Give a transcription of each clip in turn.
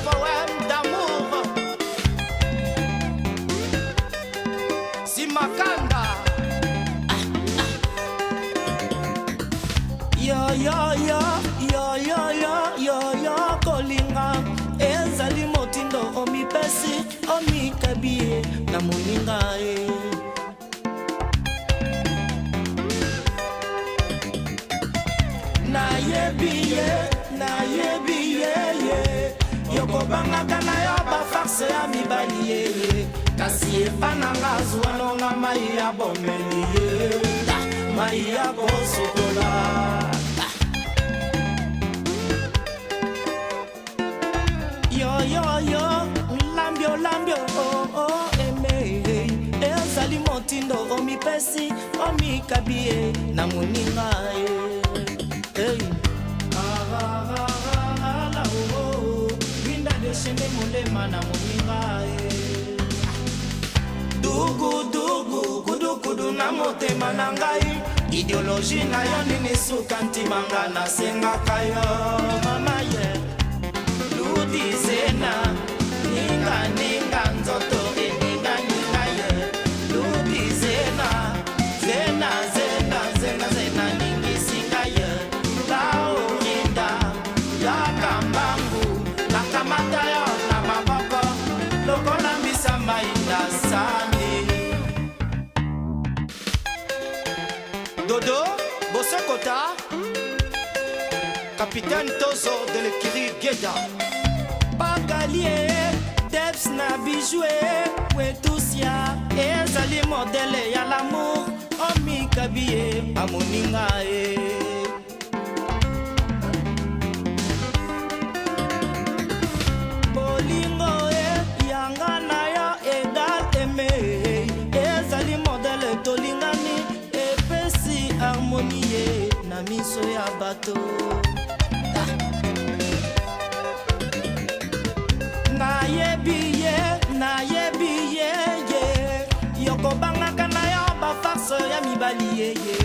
Poème d'amour. Simakanda. Yo yo yo yo yo yo yo yo kolinga ezali motindo omipesi omikabi ye na moninga ye. Nayebi ye, nayebi ye ye, yokobangaka na yo bafarse ya mibali ye ye, kasi epa na nga zuwa nonga mai ya bomeli ye, mai ya kosukola. Yo yo yo lambio lambio oh, oh, eme ezali motindo omipesi omikabi ye na moninga ye. Hey. Ah, ah, ah, ah, ah, oh, oh. Linda deshene molema na moninga ye. Dugu dugu kudu kudu na motema na ngai, ideologie na yo nini suka ntima nga nasengaka yo mama ye. Ludizena ninga ninga nzoto eninga ninga ye. Ludizena zena zena zena zena ningisinga ye. Laorinda yaka mbangu nakamata yo na maboko lokola mbisa mai na sani. Dodo Bosokota, capitaine Tozo de l'écurie Gueda. Bakalie Debs na bijou wetusia ezali modele ya l'amour omikabi ye amoninga ye. Bolingo e yanga na yo egal eme ezali modele tolingani epesi harmonie ye na miso ya bato. Nayebi ye, nayebi ye ye, yokobangaka na yo bafarse ya mibali ye ye,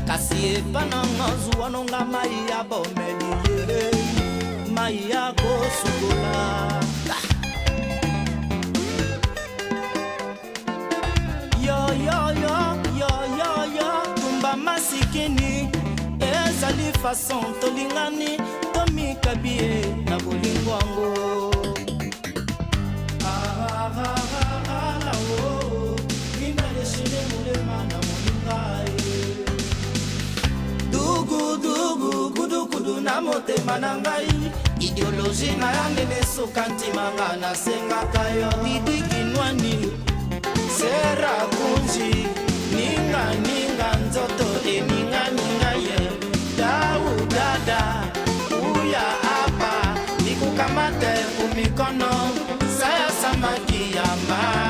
kasi epa nanga zuwa nonga mai ya bomeli ye, mai ya kosukola. Yo yo yo yo yo yo tumba masikini ezali façon tolingani tomikabi ye na bolingo yango. Ah, ah, ah, ah, ah, oh, Linda deshine molema na moninga ye. Dugu dugu kudu kudu na motema na ngai, ideologie na ya nene suka ntima nga nasengaka yo. Didi Kinwani Sera Kunji ninga ninga nzoto eninga ninga ye. Dau dada uya apa nikukamate kumikono saya samaki ya mai.